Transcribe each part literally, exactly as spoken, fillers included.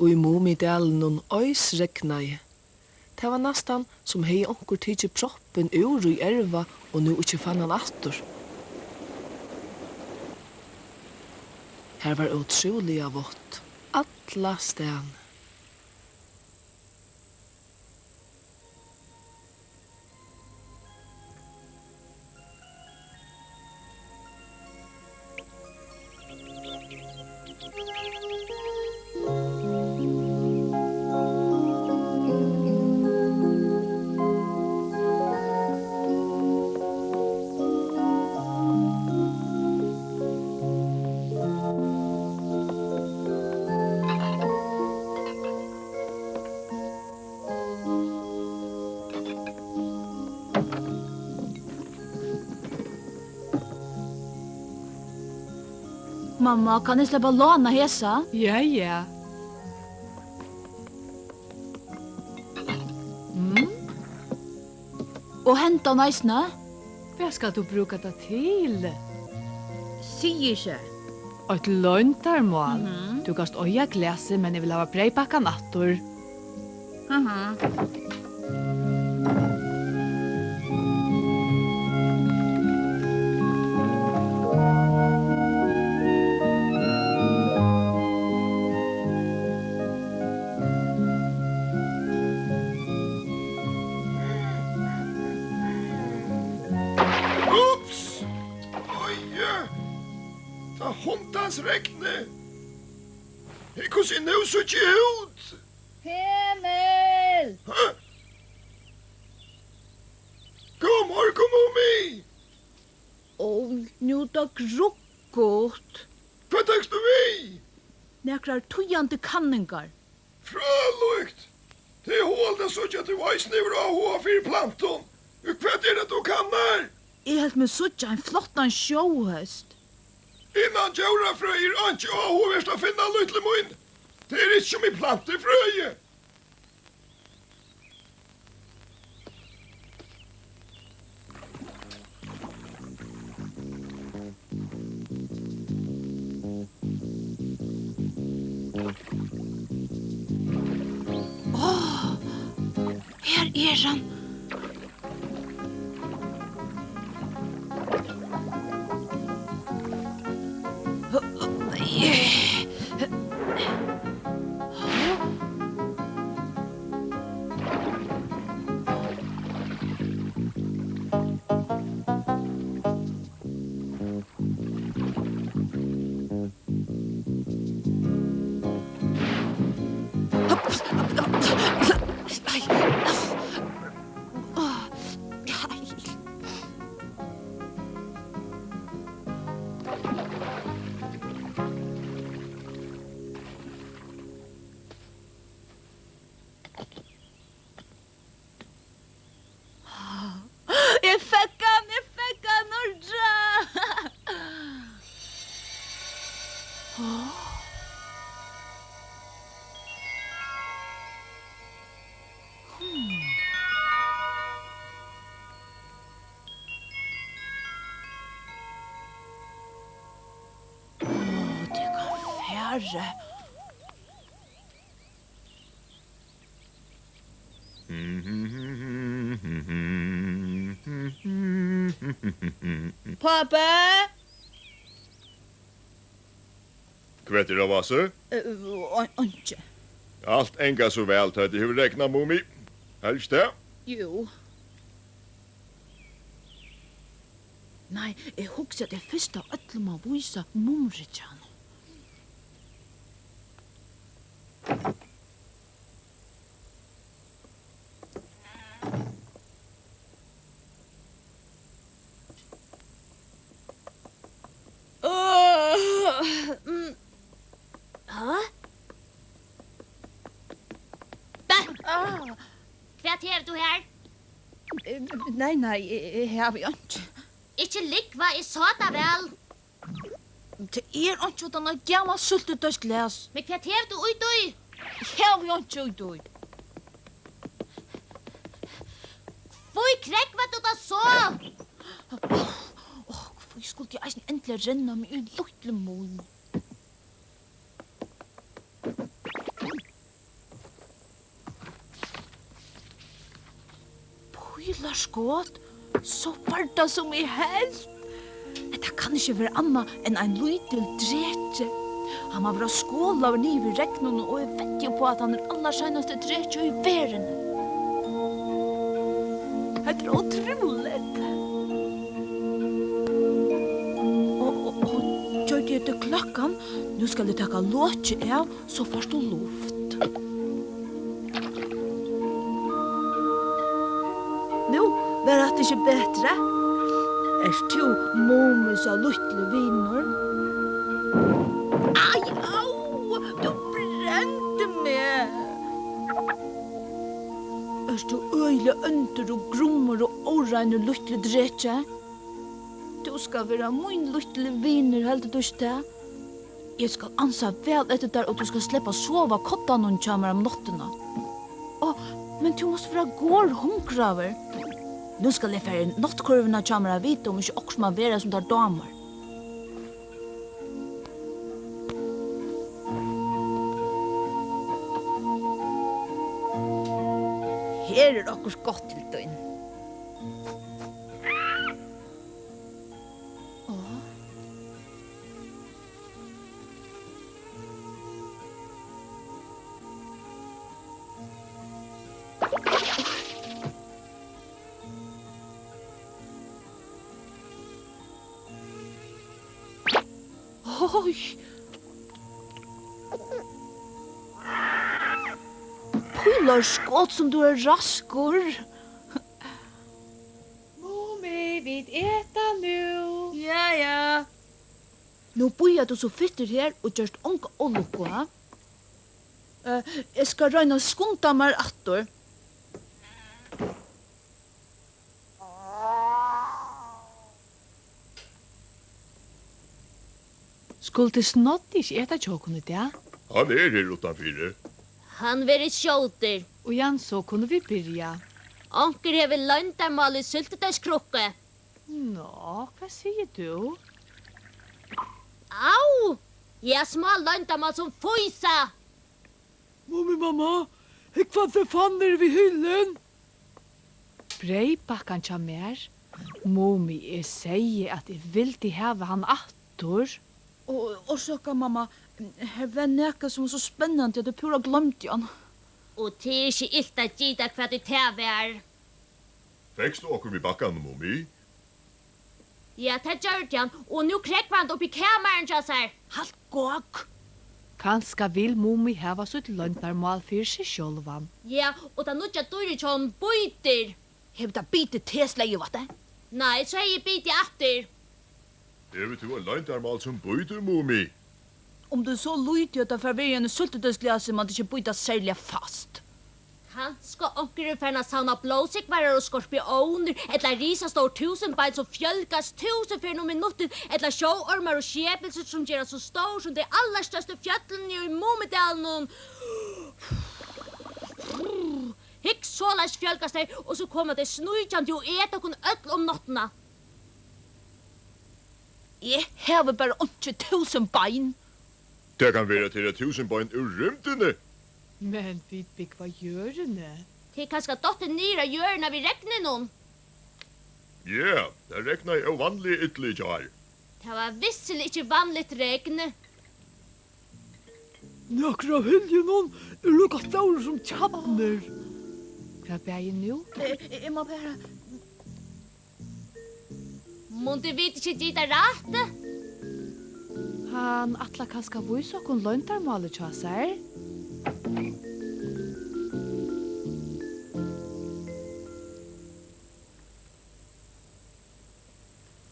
Og í Mumidalinum oysregnaði. Tað var næstan, sum hevði onkur tikið proppin úr í erva og nú ikki fann hann aftur. Har var ótrúliga vátt allastaðni. Mamma, kann eg sleppa at lána hesa? Ja, ja. Mm. Og hendan eisini? Hvat skal tú brúka tað til? Sig ikki. Eitt loyndarmál. Mhm. Tú kanst eiga glasið, men eg vil hava breyðpakkan aftur. Aha. Ups! Oj, tað hundans regnið! Hey, hvussu eg nú síggi út! Hemul! Hæ? Góðan morgun, Mumi! Ó, nú er tað gruggut. Hvat tekst tú við? Nakrar týðandi kanningar. Frálíkt! Tað er hugaligt at síggja, at tú eisini hevur áhuga fyri plantum. Og hvat er tað, tú kannar? Eg helt meg síggja ein flottan sjóhest. Innan djórafrøði er einki áhugavert at finna, lítli mín. Tað er ikki sum í plantufrøði. Á, her er hann. Eg fekk hann, eg fekk hann, hurra! Hmm. Ó, tað kann fara. Pápi! Hvat er á vási? Eh, ein-, einki. Alt angar so væl, tá tað hevur regnað, Mumi. Helst tað? Jú. Nei, eg hugsi, at eg fyrst av øllum má vísa Mumrikkinum. Øh, mm. Hæ? Bert! Ah. Hvat hevur tú her? Eh, nei, nei, eg, eg havi einki. Ikki lúgva, eg sá tað væl. Tað er einki uttan eitt gamalt súltutoysglas. Men hvat hevur tú í tí? Eg havi einki í tí. Hví krógvar tú tað so? Áh, hví skuldi eg eisini endiliga renna meg í lítlu mun? Skot, so var tað, sum eg helt. Hetta kann ikki vera annað enn ein lítil dreki. Hann má vera skolaður niður við regninum, og eg vetti upp á, at hann er allarseinasti dreki í verðini. Hetta er ótrúligt. Og, og, og gjørdi eg teg kløkkan? Nú skal eg taka lokið av, so fært tú luft. Nú, var hatta ikki betri? Ert tú Mumisa lítli vinur? Ai, au! Tú brendi meg! Ert tú øgiliga óndur og grummur og óreinur, lítli dreki? Tú skalt vera mín lítli vinur, heldur tú ikki tað? Eg skal ansa væl eftir tær, og tú skalt sleppa at sova á koddanum hjá mær um náttina. Á, men tú mást vera gorhungraður. Nú skal eg fara í náttkurvina hjá mær at vita, um ikki okkurt man vera, sum tær dámar. Her er okkurt gott til tín. Á. Oj. Pílarskot, sum tú ert raskur. Mumi, vit eta nú. Ja, ja. Nú bíðar tú so fittur her og gerst onga ólukku, ha? Eh, eg skal royna at skunda mær aftur. Skuldi Snoddi ikki eta hjá okkum í dag? Hann er her uttanfyri. Hann verður skjótur. Og Jan, so kunnu vit byrja. Onkur hevur loyndarmál í súltutoyskrukku. Nå, hvat sigur tú? Au! Ja, smá loyndarmál sum fýsa! Mumimamma, hygg, hvat eg fann niðri við hylin. Breyðbakkan hjá mær. Mumi, eg segði, at eg vildi hava hann aftur. Og orsaka, mamma, har var nakað, sum var so spennandi, at eg púra gloymdi hann. Og tað er ikki ilt at gita, hvat ið tað var. Fekst tú okkurt við bakkanum, Mumi? Ja, tað gjørdi hann, og nú krógvar hann tað upp í kamarinum hjá sær. Halt gák! Kanska vil Mumi hava sítt loyndarmál fyri seg sjálvan. Ja, og tað nýggja dýrið hjá honum bítur. Hevur tað bitið teg, slegið vatnið? Nei, so hevði eg bitið aftur. Hevur tú eitt loyndarmál sum bítur, Mumi? Um tað er so lítið, at tað fær verið í einum súltutoysglasi, man tað ikki bíta serliga fast. Kanska onkur er farin at savna blóðsúgvarar og skorpiónir, ella risastór túsundbein, sum fjølgast túsund ferðir um minuttin, ella sjóormar og skepilsur, sum gerast so stór sum tey allarstørstu fjøllini í Mumidalinum. Hygg, soleiðis fjølgast tey, og so koma tey sníkjandi og eta okkum øll um náttina. Eg havi bara einki túsundbein. Tað kann vera, tað eru túsundbein úr rúmdini. Men vit búgva á jørðini. Tað er kanska dottið niður á jørðina við regninum. Ja, tað regnaði óvanliga illa í gjár. Tað var vissiliga ikki vanligt regn. Nakrir av hyljunum eru líka stórir sum tjarnir. Hvat bagir nú? Eg, eg, eg má bara... Mundu vit ikki gita rætt? Hann ætlar kanska at vísa okkum loyndarmálið hjá sær.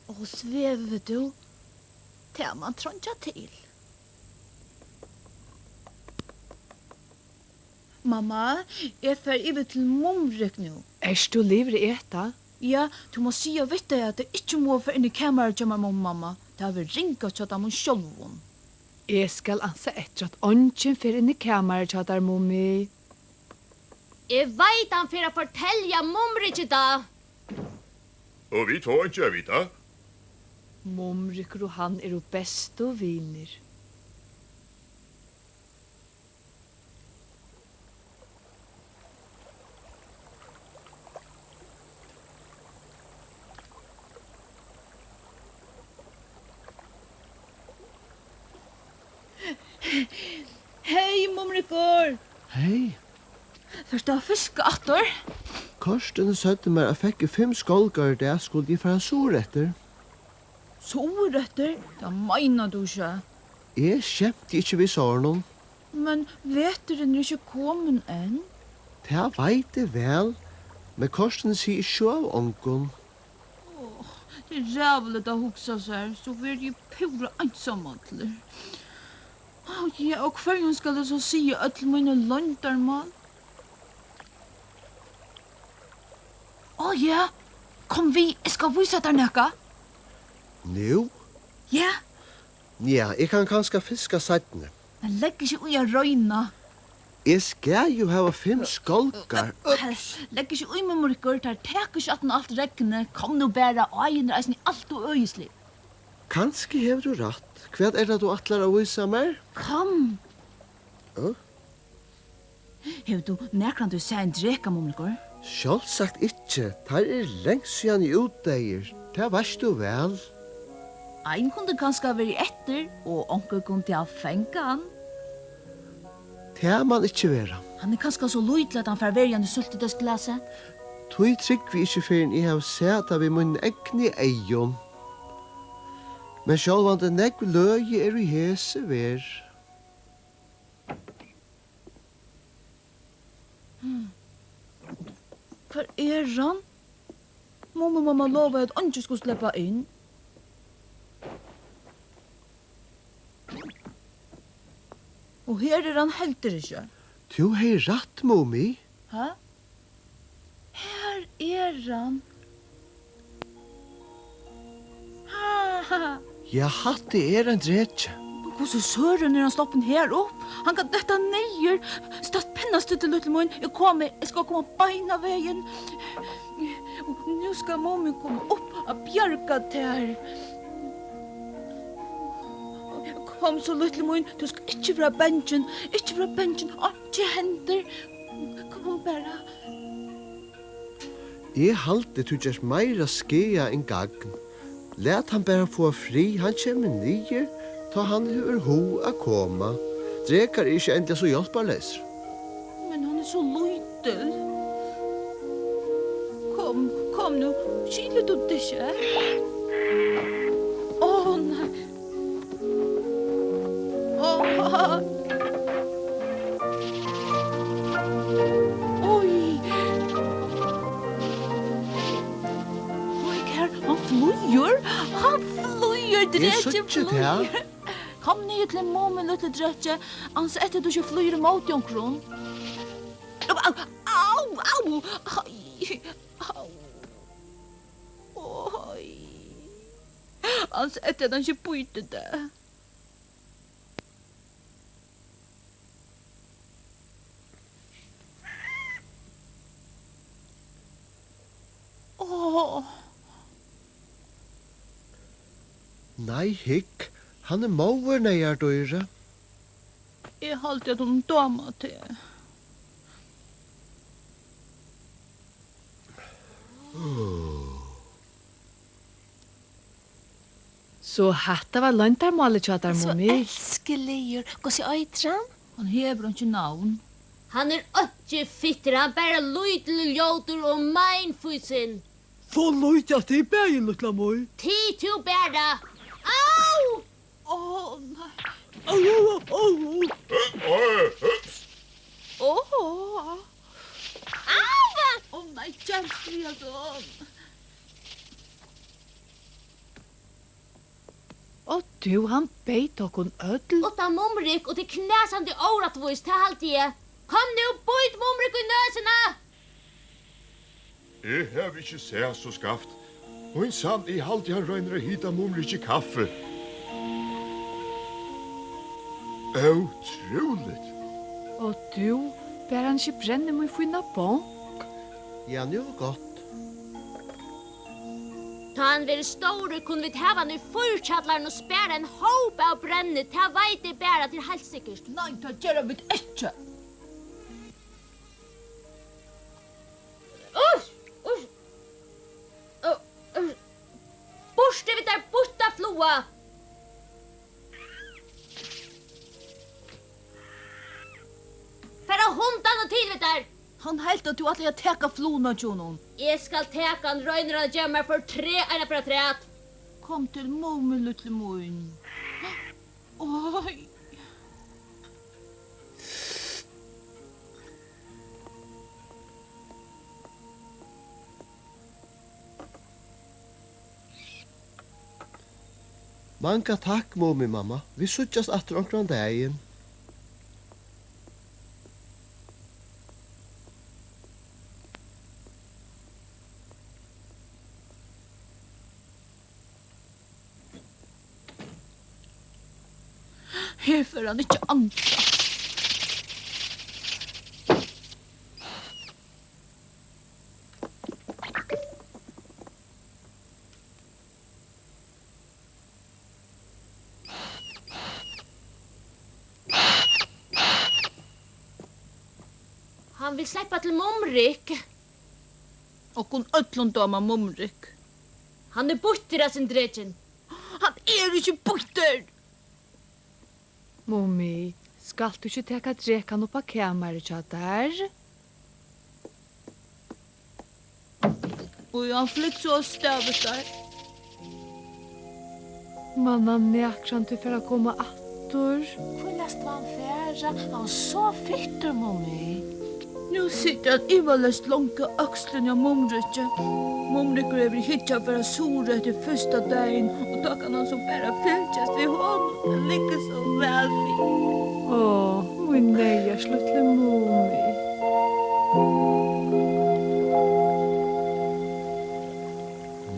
Og svevur tú? Tað man treingja til. Mamma, eg fari yvir til Mumrik nú. Ert tú liðugur at eta? Ja, tú mást siga við tey, at tey ikki mugu fara inn í kamarið hjá mær, Mumimamma. Tað verður ringast hjá teimum sjálvum. Eg skal ansa eftir, at eingin fer inn í kamarið hjá tær, Mumi. Eg veit, hann fer at fortelja Mumriki tað. Og vit fáa einki at vita. Mumrikur og hann eru bestu vinir. Hey, Mumrikur! Hey. Fert tú at fiska aftur? Kortini søgdu mær, at fekk eg fimm skálkar í dag, skuldi eg fara suðureftir. Suðureftir? Tað meinar tú ikki. Eg skemti ikki við sovorðnum. Men veturin er ikki komin enn. Tað veit eg væl, men kortini sigi eg ikki av ongum. Áh, tað er ræðuligt at hugsa sær, so verði eg púra einsamallur. Áh, ja, og hvørjum skal eg so siga øll míni loyndarmál? Áh, ja, kom við, eg skal vísa tær nakað. Nú? Ja. Ja, eg kann kanska fiska seinni. Men legg ikki í at royna. Eg skal jú hava fimm skálkar. Ups. Legg ikki í, Mumrikur, teir taka ikki aftan á alt regnið. Kom nú bara, áin er eisini alt ov øgislig. Kanska hevur tú rætt. Hvat er tað, tú ætlar at vísa mær? Kom. Ø? Hevur tú nakrantíð sæð ein dreka, Mumrikur? Sjálvsagt ikki. Teir eru langt síðani útdeyðir. Tað veitst tú væl. Ein kundi kanska verið eftir, og onkur kundi havt fangað hann. Tað man ikki vera. Hann er kanska so lítil, at hann fær verið í súltutoysglasi. Tí trúgvi eg ikki, fyrr enn eg havi sæð tað við mínum egnu eygum. Men sjálvandi nógv løgið er í hesi verð. Hvar er hann? Mumimamma lovaði, at eingin skuldi sleppa inn. Og her er hann heldur ikki. Tú hevði rætt, Mumi. Ha? Her er hann. Ha, ha. Ja, hatta er ein dreki. Men hvussu søren er hann sloppin her upp? Hann kann detta niður. Statt pinnastillur, lítli mín. Eg komi, eg skal koma beinanvegin. Og nú skal Mumi koma upp at bjarga tær. Kom so, lítli mín, tú skalt ikki vera bangin, ikki vera bangin, einki hendir. Kom bara. Eg haldi, tú gert meira skaða enn gagn. Lat hann bara fáa frið, hann kemur niður, tá hann hevur hug at koma. Drekar eru ikki endiliga so hjálparleysir. Men hann er so lítil. Kom, kom nú, skilir tú tað ikki? Ó, nei. Áh. Oj. Oj, her, hann flýgur. Hann flýgur, eg dreki síggi tað. Flýgur. Kom niður til Mumi, lítli dreki. Ansa eftir, tú ikki flýgur ímóti onkrum. Au, au, au. Ai, au. Oj. Ansa eftir, at hann ikki bítur teg. Áh. Nei, hygg, hann er móður, neyðardýrið. Eg haldi, at honum dámar teg. So hatta var loyndarmálið hjá tær, Mumi? So elskiligur. Hvussu eitur hann? Hann hevur einki navn. Hann er einki fittur, hann er bara lítil, ljótur og meinfýsin. So lítið, at tit bæði, lítla Mý. Tig tú bara. Au! Ó, nei. Au, au, au, au. Ó. Au! Ó, nei, James Andreasson. Og tú, hann beit okkum øll. Uttan Mumrik, og tað er knasandi órættvíst, tað haldi eg. Kom nú, bít Mumrik í nøsina! Eg havi ikki sæð so skaft. Mín sann, eg haldi, hann roynir at hita Mumriki kaffi. Ótrúligt. Og tú, ber hann ikki brenni mín fína bonk? Ja, nú er gott. Tá hann verður stórur, kunnu vit hava hann í fýrkjallaranum og spara ein hóp av brenni, tað veit eg bara, tað er heilt sikkurt. Nei, tað gera vit ikki. Uss, uss. Ó, ó. Burtur við tær, býtta fluga. Hundan og til við tær! Hann helt, at tú ætlaði at taka fluguna hjá honum. Eg skal taka hann, roynir hann at geva mær fortræð eina ferð afturat. Kom til Mummu, lítli mín. Oj. Manga takk, Mumimamma. Vit síggjast aftur onkran dagin. Her fer hann ikki at anda. Hann vil sleppa til Mumrik. Okkum øllum dámar Mumrik. Hann er býttur, hasin drekin. Hann er ikki býttur! Mumi, skalt tú ikki taka drekan upp á kamarið hjá tær? Og hann flytt so avstað við tær. Man hann nakrantíð fara at koma aftur? Hví lætst tú hann fara? Hann var so fittur, Mumi. Nú situr hann ivaleyst longu á økslini á Mumriki. Mumrikur hevur í hyggju at fara suður eftir fyrsta dagin, og tá kann hann so bara fylgjast við honum. Tað liggur so væl við. Ó, mín neyðars lítli Mumi.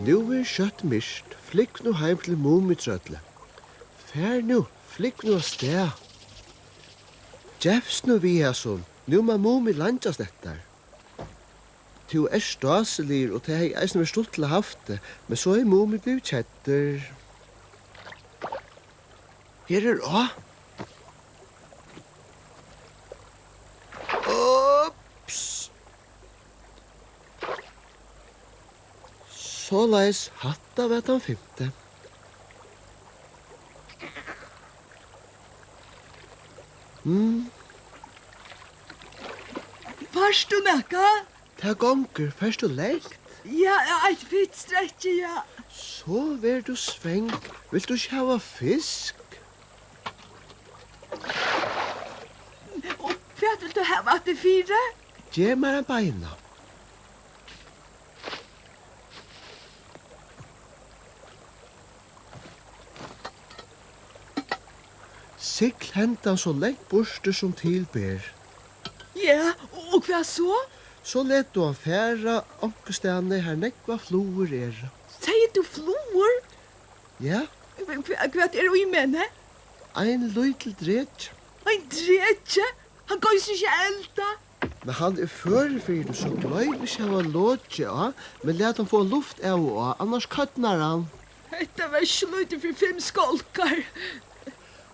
Nú verður skjótt myrkt. Flúgv nú heim til Mumitrøllið. Far nú, flúgv nú avstað. Gevst nú við hasum. Nú má Mumi leingjast eftir tær. Tú ert stásiligur, og tað hevði eisini verið stuttligt at havt teg, men so hevði Mumi blivið keddur. Her er á. Ups. Soleiðis, hatta var tann fimti. Mm. Fært tú nakað? Tað gongur. Fert tú langt? Ja, eitt fitt strekki, ja. So verður tú svangur. Vilt tú ikki hava fisk? Og hvat vilt tú hava aftur fyri? Gev mær ein beina. Sigl hendan so langt burtur sum til ber. Ja, og hvat so? So let tú hann fara onkustaðni, har nógvar flugur eru. Segði tú flugur? Ja. Hva-, hvat er í meni? Ein lítil dreki. Ein dreki? Hann goyr seg ikki at elda. Men hann er førur fyri tað, so gloym ikki at hava lokið á, men lat hann fáa luft av og á, annars kódnar hann. Hetta var ikki so lítið fyri fimm skálkar.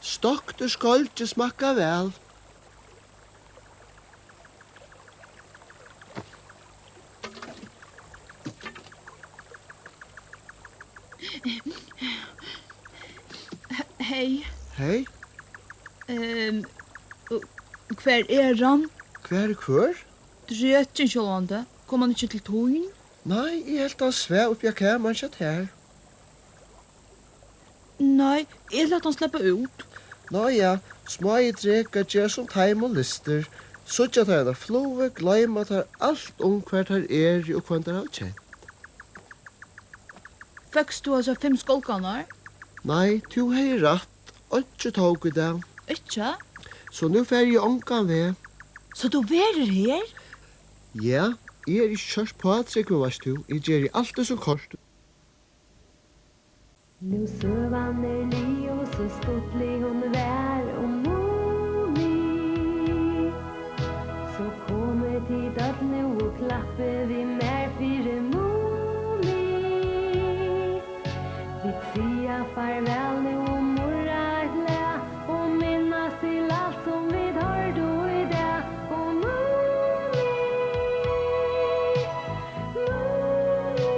Stoktur skálki smakkar væl. Hey. Hey. Ehm, hvar er hann? Hvar er hvør? Drekin sjálvandi. Kom hann ikki til tín? Nei, eg helt hann svav uppi á kamarinum hjá tær. Nei, eg læt hann sleppa út. Ná ja, smáir drekar gera sum teimum lystir. Síggja teir eina flugu, gloyma teir alt um, hvar teir eru og hvønn teir hava kent. Fekst tú hasar fimm skálkarnar? Nei, tú hevði rætt. Einki tók í dag. Ikki? So nú fari eg ongan veg. So tú verður her? Ja, eg eri ikki skjótt pátrúgvin, veitst tú. Eg geri altíð sum koyrt. Nú søgan er liðug, so stuttlig hon var um Mumi. So komið tit øll nú og klappið við mær fyri Mumi. Vit siga farvæl nú og murra eitt lag og minnast til alt, sum vit hoyrdu í dag. Og Mumi, Mumi,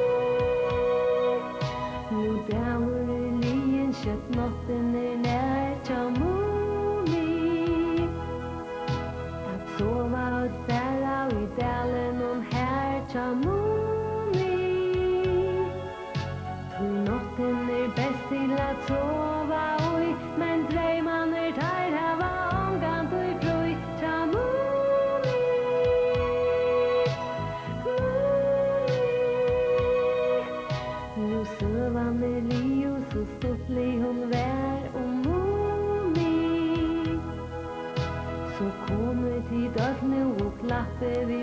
nú dagur er liðin, skjótt náttin er nær hjá Mumi. At sova Baby,